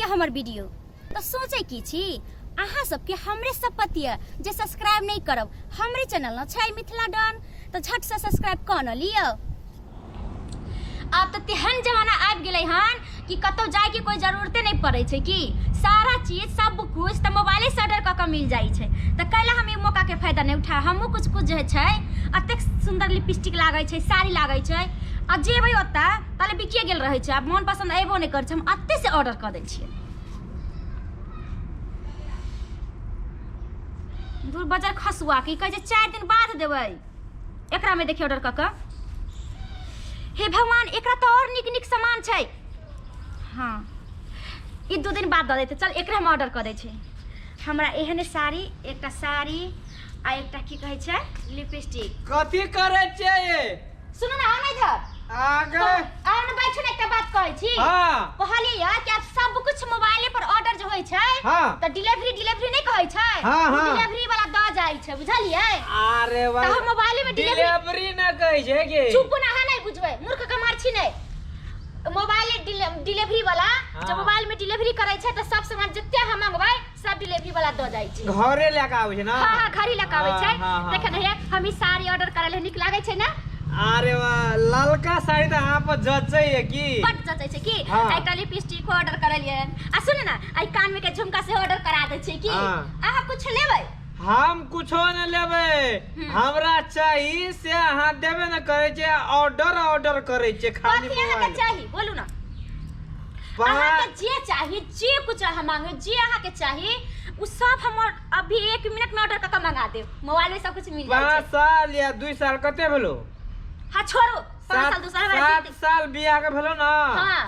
रहैए हमर वीडियो। तऽ सोचै की छी अहाँ सबके? हमरे शपथ यऽ जे सब्सक्राइब नहि करब। हमरे चैनल न छै मिथिला डन, तऽ झटसँ सब्सक्राइब कऽ न लिअ। आब तऽ तेहन जमाना आबि गेलै हन कि कतहु जाइके कोइ जरूरते नहि पड़ै छै कि सारा चीज सब कुछ तऽ मोबाइलेसँ ऑर्डर कऽ कऽ मिल जाइ छै। तऽ कैला हम ई मौकाके फायदा नहि उठा? हमहूँ कुछ कुछ जे छै, एतेक सुन्दर लिपस्टिक लागै छै, साड़ी लागै छै, आ जेबै ओतऽ ताले बिकिए गेल रहै छै, आ मोन पसन्द अयबो नहि करै छै। हम एतहिसँ ऑर्डर कऽ दै छियै। दूर बजर खसुआ की कहै छै, 4 दिन बाद देबै। एकरामे देखियौ ऑर्डर कऽ कऽ। हे भगवान, एकरा तऽ आओर नीक नीक सामान छै। हाँ, ई 2 दिन बाद दऽ देतै। चल, एकरा हम ऑर्डर कऽ दै छी। हमरा एहने साड़ी, एकटा साड़ी आ एकटा की कहै छै, लिपस्टिक। कथी करै छियै ये? सुनू ने, आउ ने इधर। आगे। आउ ने, बैठू ने, एकटा बात कहै छी। कहलियै यऽ कि आब सब कुछ मोबाइले पर ऑर्डर जे होइ छै तऽ डिलीवरी, डिलीवरी नहि कहै छै? हाँ, हाँ। डिलीवरी वाला दऽ जाइ छै, बुझलियै? अरे वाह। तऽ हम मोबाइले में डिलीवरी डिलीवरी न कहै छै कि? चुप ना, अहाँ नहि बुझबै, मूर्ख गमार छी। नहि, मोबाइल डिलीवरी वाला जब मोबाइल में डिलीवरी करै छै तऽ सब सामान जते अहाँ मंगबै, सब डिलीवरी वाला दऽ जाइ छै। घरे लए कऽ आबै छै ना? हाँ, घरी लऽ कऽ आबै छै। हाँ, हाँ, हाँ। देखे ने, हम ई साड़ी ऑर्डर करल है, नीक लागै छै ने? अरे वाह, ललका साड़ी तऽ अहाँ पर जचै है की। बड जचै छै की। एकटा लिपस्टिक ऑर्डर करलियै। आ सुन ने, एहि कान में के झुमका सेहो ऑर्डर करा दै छियै की? अहाँ कुछ लेबै? हम कुछो न लेबै। हमरा चाही से अहाँ देबे न करै छियै। ऑर्डर ऑर्डर करै छियै खाली। कथी अहाँके मोबाइल चाही, बोलू ने। अहाँके जे चाही, जे कुछ अहाँ मांगू, जे अहाँके चाही, उ सब हम अभी 1 मिनट में ऑर्डर कऽ के मंगा देब। मोबाइल में सब कुछ मिल जाइ पाँच छै। साल या 2 साल कते भेलो? हाँ, छोड़ू, 5 साल, 2 साल हमरा 7 साल बियाह के भेलो ना? हाँ।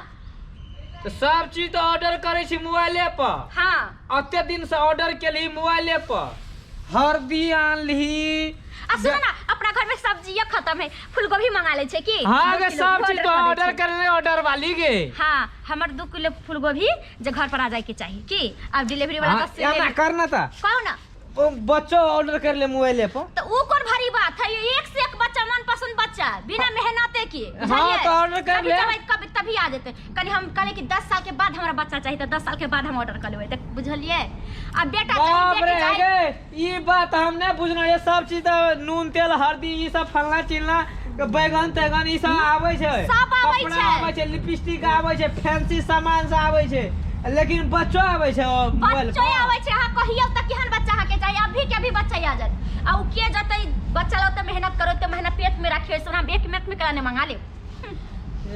तऽ सब चीज तऽ ऑर्डर करै छी मोबाइले पर। अते दिन से ऑर्डर केलही मोबाइले पर, हरदी आनलही। आ सुनो ना, अपना घर में सब्जी खत्म है, फूलगोभी मंगा ले छै की? हाँ दू गे, किलो सब चीज ऑर्डर तो कऽ दै ऑर्डर छी। कर ले ऑर्डर वाली गे। हाँ, हमर 2 किलो फूलगोभी जे घर पर आ जाए के चाही की। अब डिलीवरी वाला हाँ, बस एना करना था। कहू ना। ओ बच्चो ऑर्डर कर ले मोबाइले पर। तो ऊ कौन भारी बात है? एक से एक बच्चा, मनपसंद बच्चा, बिना मेहनते के। हाँ, तो ऑर्डर कर कभी ले। चाहबै कभी तभी आ जेतै। कनी हम कहले कि 10 साल के बाद हमरा बच्चा चाही, तऽ 10 साल के बाद हम ऑर्डर कर लेबै। तऽ बुझलियै, आ बेटा चाही, बाप बेटी रे। चाही। गे, ई बात हम नहीं बुझना। ये सब चीज तऽ नून तेल हल्दी ई सब फलना चिलना बैगन तैगन ई सब आबै छै। सब आबै कपड़ा छै। आबै छै, लिपस्टिक आबै छै, फैंसी सामान सब आबै छै, लेकिन बच्चो आबै छै ओ मोबाइल बच्चो पर? आबै छै। अहाँ कहियौ तऽ केहन बच्चा अहाँके चाही, अभी के अभी बच्चा आ जायत। आ उ के जतै बच्चा ला ओते मेहनत करो, ओते मेहनत पेट में रखियो, ऐसे हम 1 मिनट में करा ने मंगा लेब।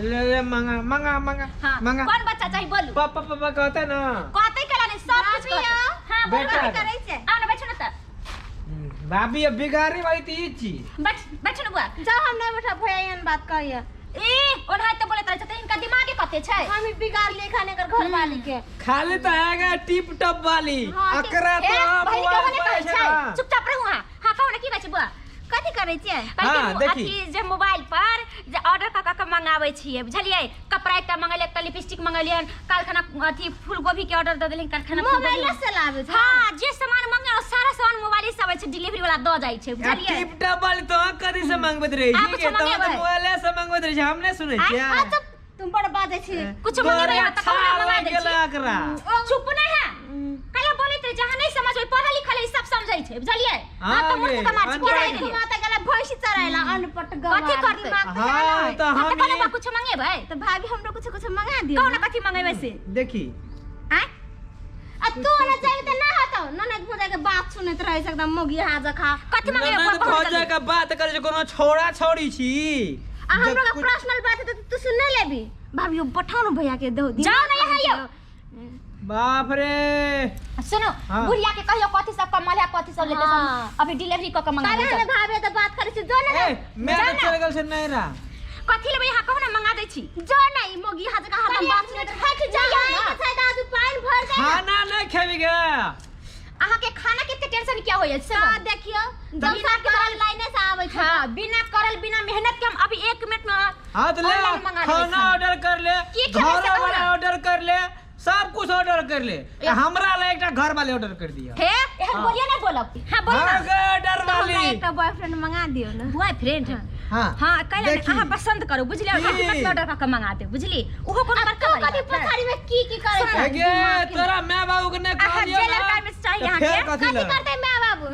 ले ले, मंगा मंगा मंगा। हाँ। मंगा। कौन बच्चा चाही, बोलू। पापा पापा कहते ना। कहते कला नहीं, सब कुछ भाभी। कहते। हाँ, बोलू। बेटा। कथी करै छै? आउ ने, बैठो ने तऽ। भाभी, अब बिगाड़ी वाली तो ई चीज। बैठ, बैठो ने बुआ। जाओ, हम नहीं बैठा। भैया एहन बात कहिए। ए, ओनाहिते बोलैत रहै छै तऽ हिनका दिमागे कते छै? हम ही बिगाड़ लिए खाने कर घर वाली के। खाली तो हैगा टिप टॉप वाली। हाँ। अकरा ए, तो हम बहिनी के मोबाइल बोले पर कहै छै छै। ना। चुपचाप रहू। अहाँ, हाँ, कहू ने, की कहै छै बुआ? कथी करै छियै? कहै हाँ, कि देखी। अथी जे मोबाइल पर जे ऑर्डर कऽ कऽ मंगाबै छियै, बुझलियै? कपड़ा एकटा मंगेलियै, एकटा लिपस्टिक मंगेलियै, काल्हि अथी फूल गोभी के ऑर्डर दऽ देलियै काल्हि। मोबाइल से लाबै छै? हाँ, जे सामान मंगे सारा सामान मोबाइल से आबै छै, डिलीवरी वाला दऽ जाइ छै, बुझलियै? टिप टॉप वाली तो कदी से मंगबैत रहै अहाँ छी कुछो के? तो मंगेबै? मोबाइले से मंगबैत रहै छी, हम नहि सुनै छियै। हाँ, चुप, तुम बड़ बाजै छी। कुछो मंगेबै अहाँ तऽ कहू ने, मंगा दै गेल छी। एकरा। चुप नहि है, काल्हि बोलैत रहे जहाँ नहीं समझबै। पढ़ल लिखल है, सब समझै छै, बुझलियै? हाँ हाँ, तऽ मूर्ख गे, गमार छी, अनपढ़। पढ़ाई गेलियै। माता गेला भैंसी चराइला, अनपढ़ गवार। कथी करतै? दिमाग तऽ हाँ, जाला है। तऽ हाँ, हम तऽ कहलहुँ ई- बा, कुछो मंगेबै? तऽ भाभी, हमरो कुछ कुछ मंगा दियौ। कहू ने, कथी मंगेबै से? देखी। आँय? आ तू ना जाबी तऽ ना हतौ। ननद भौजाई के बात सुनैत रहै छै एकदम मोगी हा जखा। कथी मंगेबै ननद बुआ, कहू ने भौजा जल्दी। के बात करै छै, कोनो छोड़ा छोड़ी छी? आ हमरो जब के कुछ- पर्सनल बात है तऽ तू सुन नहीं लेबी। भाभी, पठाओ ने भैया के दो। जाओ ना यहाँ यौ। बाप रे। सुनो। बुढ़िया के कहियो कथी सब कमल है, कथी सब लेते सब अभी डिलीवरी कऽ के मंगा तबे देबै। हमे भाभी तऽ बात करै छी, जो ना। ए, मैं जा तो ना। चल गेल छै नैरा। कथी लेबै यहाँ, कहू ने, मंगा दै छी। जो ना, ई मोगी हा जखा हरदम कनी बात एक सुनैत मिनट रहै हटि जाइए छै। ना। छै दादू, पानि भर दे। खाना नहीं खेबी गे? अहाँ के खाना के एते टेंशन किया होइए से का बोलू। देखियो, जब बिना सब करल लाइने से आबै छै। हाँ, बिना करल, बिना मेहनत के हम अभी 1 मिनट में हाँ तो ले। ऑनलाइन मंगा लेबै खाना खाना। ऑर्डर कर ले। की खेबै से घर कहू वाला ना। ऑर्डर कर ले, सब कुछ ऑर्डर कर ले, हमरा ला एकटा घर वाले ऑर्डर कर दिया। हे, एहन बोलिए ना, बोलब। हाँ, बोलो हाँ ना। गे, ऑर्डर तऽ हमरा वाली। एकटा बॉयफ्रेंड मंगा दियौ ने। बॉयफ्रेंड? हाँ। हाँ, कैला देखी। अहाँ पसंद करू, बुझलियै? की? एक मिनट में ऑर्डर कऽ के मंगा देब, बुझली? ओहो कोनो बड़का तू वाली कथी बात है। पछाड़ी में की की करै छै? गे तोरा माय बाबू के नहि अहाँ कहलियौ जे ना, लड़का में चाही तऽ अहाँके। फेर कथी कथी लए? करतै माय बाबू?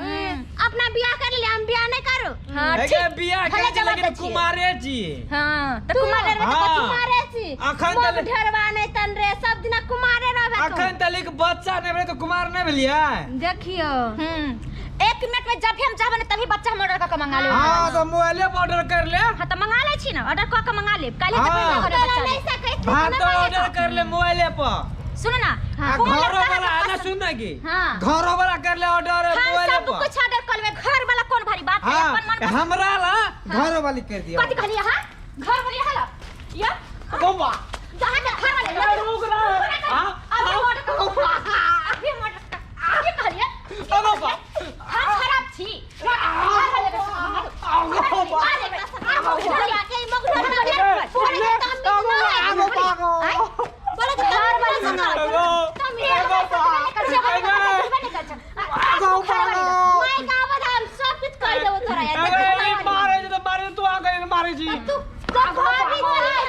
अपना बियाह कर ले, हम बियाह नहीं करू। हाँ, हे ठीक। गे बियाह भले के छी जवाब लेकिन दै छियै। कुमारे छी। हाँ, तऽ कुमार रहबै तऽ हाँ। कथी? कुमारे छी। अखन मोग तक- ढेरवा नहीं तन रे, सब दिना कुमारे रहबे तू। अखन तलिक बच्चा नहि भेलै तऽ कुमार नहि भेलियै? देखियो। एक मिनट में जब भी हम चाहबै ने तभी बच्चा हम ऑर्डर कऽ के मंगा लेब। हाँ तऽ मोबाइले पर ऑर्डर कर ले। हाँ, तऽ मंगा लै छी ने, ऑर्डर कऽ के मंगा लेब काल्हि। हाँ। तऽ घरे तोरा बच्चा नहीं लेब। सकै छी, भातो तऽ नहि ऑर्डर कर ले मोबाइले पर। सुनू ना, आ कोन घरो लड़का वाला अहाँके ना पसंद- सुन ना की, हाँ। घरो वाला कर ले ऑर्डर हम मोबाइले सब पर। कुछ ऑर्डर कर लेबै, घर वाला कोन भारी बात है? हाँ, अपन मन पसंद। हमरा ला घर वाली कर दिया। कथी कहलियै अहाँ? घर वाली अहाँ ला या गौवा। जहाँ के घर वाली अरे रुक ना। हाँ, अभी हम ऑर्डर करू, अभी हम ऑर्डर कर, की कहलियै? गौवा। हम खराब छी? घर वाली के सब मंगा दू। गौवा। ढेरवा के, ई मोग ढेरवा के, बोले के तमीज ना है। आँय? बोले के तमीज ना है। तमीज नहीं कर छै। माय का आवाज हम सब कुछ कह देबो तोरा यार। अरे ई मारे छै तऽ मारे, तू आ गई मारे छी। तू तो भाभी छै,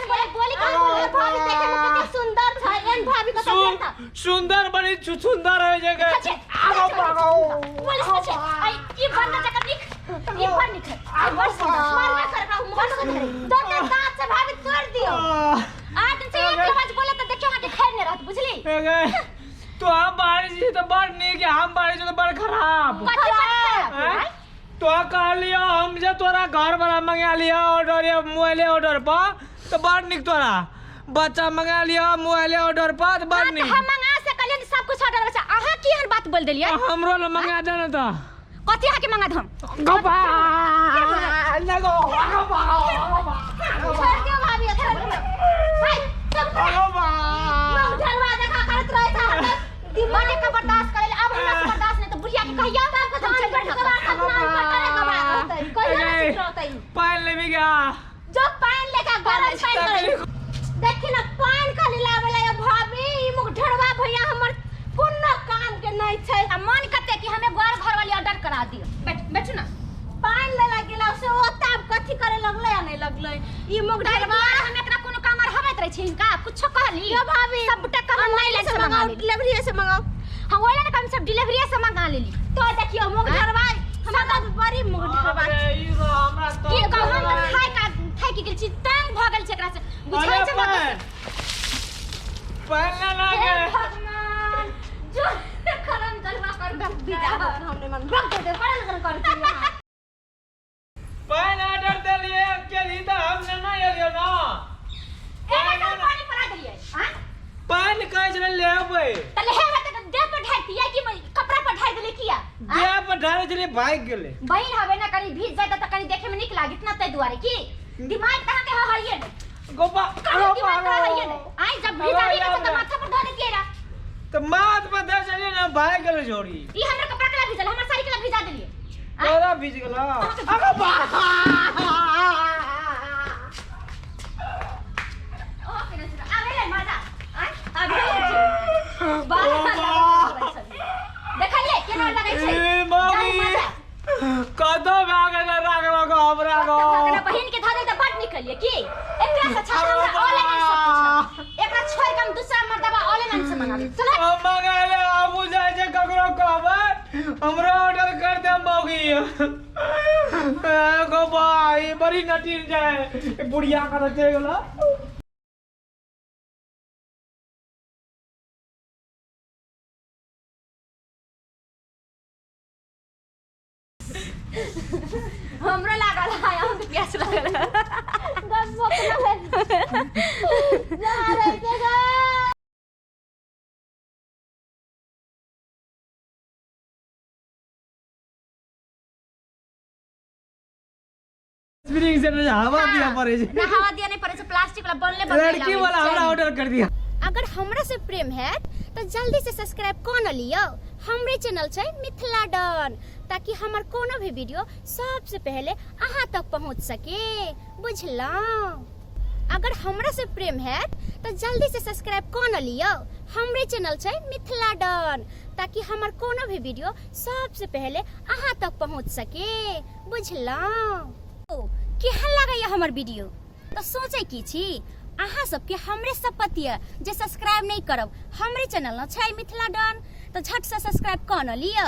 बोले बोली का भाभी देखे में कते सुंदर छै, एहन भाभी कतौ भेटत? सुंदर बड़ी सुंदर है जगह। आगो पागो। बोले से छै। आई ई बंदा जकर नीक, ई बड़ नीक है, ई बड़ सुंदर। मारबे करबा, मोन करे दोनों दांत से भाभी तोड़ दियो। आ दिन से एक आवाज बोले तऽ देखियौ अहाँके खैर नहि रहत, बुझली? तो हम बारी छी तऽ बड़ नीक, हम बारी छी तऽ बड़ खराब। कथी बड़ खराब? हैं? तो कहलियो हम जे तोरा घर वाला मंगा लियो ऑर्डर या मोबाइले ऑर्डर पर तऽ बड़ नीक, तोरा बच्चा मंगा लियो मोबाइले ऑर्डर पर तऽ बड़ हाँ, तऽ नीक। हम मंगा सकलियै ने सब कुछ ऑर्डर बच्चा, अहाँ की एहन बात बोल देलियै? हमरो ला मंगा दे ने तऽ। कथी अहाँके मंगा दम? गप्पा लगो गप्पा। छोड़ दियो भाभी, छोड़ दियो। हाय, सब गप्पा। मोग ढेरवा देखा करत रहै छै हमरा दिमाग के बर्दाश्त करे ले, अब हमरा से बर्दाश्त नहीं तो बुढ़िया के कहिया सबके हम धान चलि कट के बाद अपना कटरे के बाद होतै, कहियो ना सुधरतै। पानि लेबी गा? जो पानि लेके गरम पानि करै देखी ना, पानि खाली लाबै ला भाभी। ई मुख ढेरवा भैया हमर कोनो काम के नहीं छै। आ मन कते कि हमें ग्वार घर वाली ऑर्डर करा दियो। बैठ, बैठू ना। पानि ले ला गेला से ओता आब कथी करे लगलै आ नहीं लगलै ई मुख ताहि ढेरवा। दुआरे हम एकरा कोनो काम आर हबैत रहै छी, हिनका कुछो कहली। यो भाभी, सबटा काम मोबाइल ऑनलाइन से से मंगा मंगाओ, लेली। डिलीवरी से मंगाओ। हम ओहि ला हम सब डिलीवरी से मंगा लेली। तो देखियो मुख आँय? ढेरवा हमरा तऽ बड़ी मुख ढेरवा। हमरा की कहू, हम तऽ खाय का थाकि गेल छी, तंग भऽ गेल छी एकरा से, बुझाइ छै हमरा पानि पानि ना हे गे। भगवान, जो करम जलवा कर बीजा हमने मन रख दे करन करन कर दिया। पानि ऑर्डर देलियै केली तऽ हम लेना एलियो ना। एना कल पानी पड़ा देलियै? आँ? पानि कहै छलै लेबै। तऽ लेहेबै तऽ देह पर ढारतियै कि कपड़ा पर ढारि देलियै किया? आँ? देह पर ढारै छलै, भागि गेलै। बहिन हवे ना, कनी भीज जाय तऽ कनी देखे में नीक लागित ना, ताहि दुआरे। की दिमाग तऽ अहाँके हइये नहि। गोपा। कहियो दिमाग तऽ हइये नहि। आइ जब भीज आबि गेल तऽ माथा पर धऽ देतियै रा। तऽ माथ पर धऽ छलियै ने, भागि गेलै छोरी। ई हमर कपड़ा केला भीजल? हमर साड़ी केला भिजा देलियै? आँय? तोरा भीज गेलो। अगो बा। ओ केना सुन आबे ले मजा। आँय, आबे ले बाह, देखलियै केना लगै छै? ए जाहि मम्मी, मजा। कतौ भए गेलै राखलो गो हमरा गो। कतऽ बहिन के धऽ देल तऽ बड निकलियै की? एकरा से अच्छा तऽ हमरा ऑनलाइन सब कुछ, एकरा छोड़ के हम दूसरा मर्दबा ऑनलाइन से मंगा लेब। चल। हम मंगाले आबू जाइ छै, ककरो कहबै हमरो ऑर्डर कर दे मौगी। गो भाई, बड़ी नटीन जाए बुढ़िया कर चलि गेलो। हमरो लागल है, अहाँके प्यास लागल है। दस बोतल जा रहे थे गा। स्प्रिंग से हवा दिया पड़े छै। ना, हवा दिया नहीं पड़े छै, प्लास्टिक वाला बनले बनले। लड़की वाला हमरा ऑर्डर कर दिया। अगर हमरा से प्रेम है तो जल्दी से सब्सक्राइब कर न लियो हमरे चैनल छै मिथिला डन, ताकि हमर कोनो भी वीडियो सबसे पहले अहाँ तक पहुँच सके, बुझलहुँ? अगर हमरा से प्रेम है तो जल्दी से सब्सक्राइब कर न लियो। हमरे चैनल छै मिथिला डन, ताकि हमर कोनो भी वीडियो सबसे पहले अहाँ तक पहुँच सके। बुझलहुँ? ओ केहन लागैया हमर वीडियो? तऽ सोचै की छी? अहाँ सबके हमरे शपथ यऽ जे सब्सक्राइब नहि करब। हमरे चैनल न छै मिथिला डन, तऽ झट से सब्सक्राइब कऽ न लिअ।